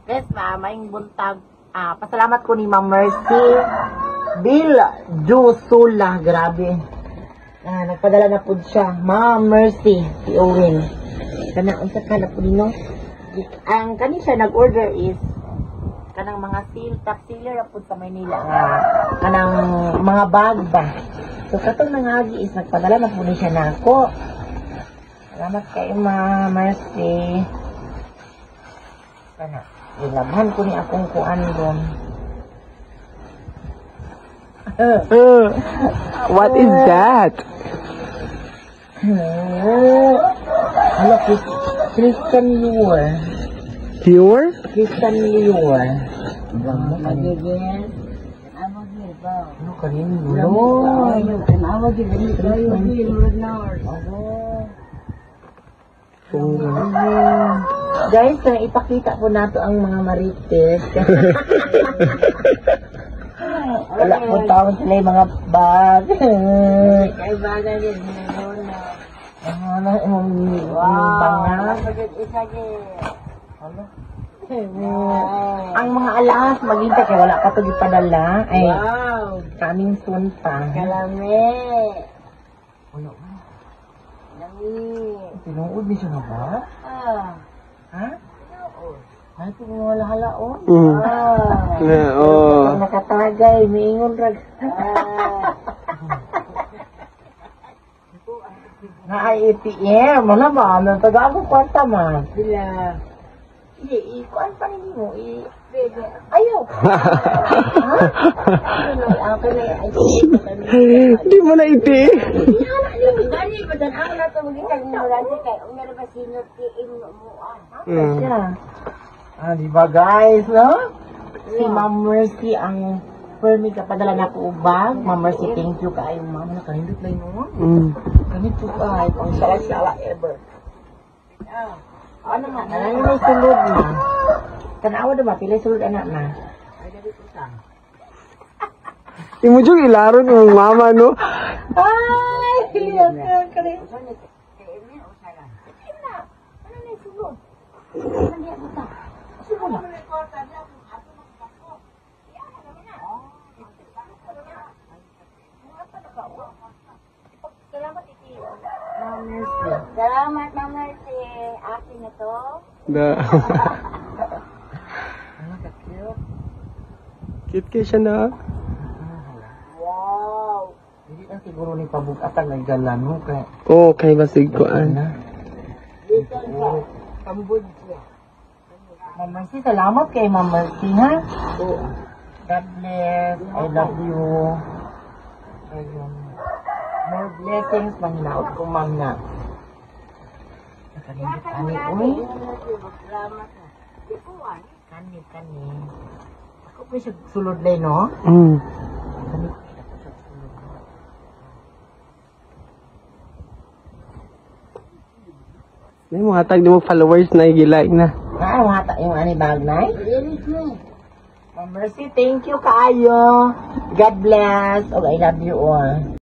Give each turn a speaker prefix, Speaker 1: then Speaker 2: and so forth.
Speaker 1: Guys, maayong buntag. Ah, pasalamat ko ni Ma'am Mercy. Bill Jusula, grabe. Ah, nagpadala na pud siya. Ma'am Mercy, si Owen. Kana unsa ka na pud no? Ang kani siya nag-order is kanang mga seal, top sealer ra pud sa Maynila nga kanang mga bag ba. So katong nangagi is nagpadala na pud ni siya nako. Salamat kay Ma'am Mercy. Kana, ilabhan ko ni akong kuan ron.
Speaker 2: What is that?
Speaker 1: Hala, Christian Dior.
Speaker 2: Pure?
Speaker 1: Christian Dior. Ano kanin no?
Speaker 3: Tanawa gid dali kayo gid murag na.
Speaker 1: Guys, ipakita po nato ang mga marites. Wala po taon sila yung mga bag.
Speaker 3: Kay baga gid.
Speaker 1: Ano, yung banga.
Speaker 3: Isa gid.
Speaker 1: Ano? Ang mga alahas, maghintay kay wala pa to gipadala. Ay, coming soon pa.
Speaker 3: Kalami.
Speaker 1: Wala.
Speaker 3: Lami.
Speaker 1: Tinuod ni siya nga ba?
Speaker 3: Ah.
Speaker 1: Ha? Ay, wala hala oh.
Speaker 3: Ah.
Speaker 2: Na, oh.
Speaker 1: Pag nakatagay, miingon rag.
Speaker 3: Ah.
Speaker 1: Na ay ATM, wala ba? Nagtaga ako kwarta man.
Speaker 3: Sila.
Speaker 1: Sige, i-kuan pa rin mo. I Ayaw. Ha?
Speaker 3: Ako na ay.
Speaker 2: Di mo na iti.
Speaker 3: Gani ba dan ako na to magitag mo rani kay una ra ba sinot kiin mo ah.
Speaker 1: Siya. Ah, di ba guys, no? Si Ma'am Mercy ang permi kapadala na ko og bag. Ma'am Mercy, thank you kaayo, ma'am. Nakanindot lang mo. Ganito ay pang sala-sala ever.
Speaker 3: Ah.
Speaker 1: Ano man, ano may sulod na. Tanawa na ba? Pila sulod anak na.
Speaker 3: Ay dali ko sa.
Speaker 2: Imo jud ilaron ng mama no.
Speaker 1: Ay! Kare.
Speaker 3: Usa ni kay ni usa ra.
Speaker 1: Ano na yung sulod? Ano na yung buta? Sulod na. Salamat iti. Ma'am Mercy.
Speaker 3: Salamat, Ma'am Mercy. Akin na to.
Speaker 2: Da.
Speaker 1: Ano ka cute.
Speaker 2: Cute kay siya na.
Speaker 3: Wow.
Speaker 1: Dili lang siguro ni pabugatan nagdala no kay
Speaker 2: Oh, kay basig kuan.
Speaker 1: na.
Speaker 3: Dito sa Cambodia.
Speaker 1: Ma'am Mercy, salamat kay Ma'am Mercy ha. God bless. I love you. Ayun. More blessings manghinaot ko ma'am na. Nakanindot ani uy.
Speaker 3: Salamat. Ikuan.
Speaker 1: Kani kani. Ako pa siya sulod lay no. Kani ako siya sulod.
Speaker 2: May mga tag di mo followers na gilike na.
Speaker 1: Ah, wata yung ani bag nay.
Speaker 3: Dili ni.
Speaker 1: Ma'am Mercy, thank you kaayo. God bless. Oh, I love you all.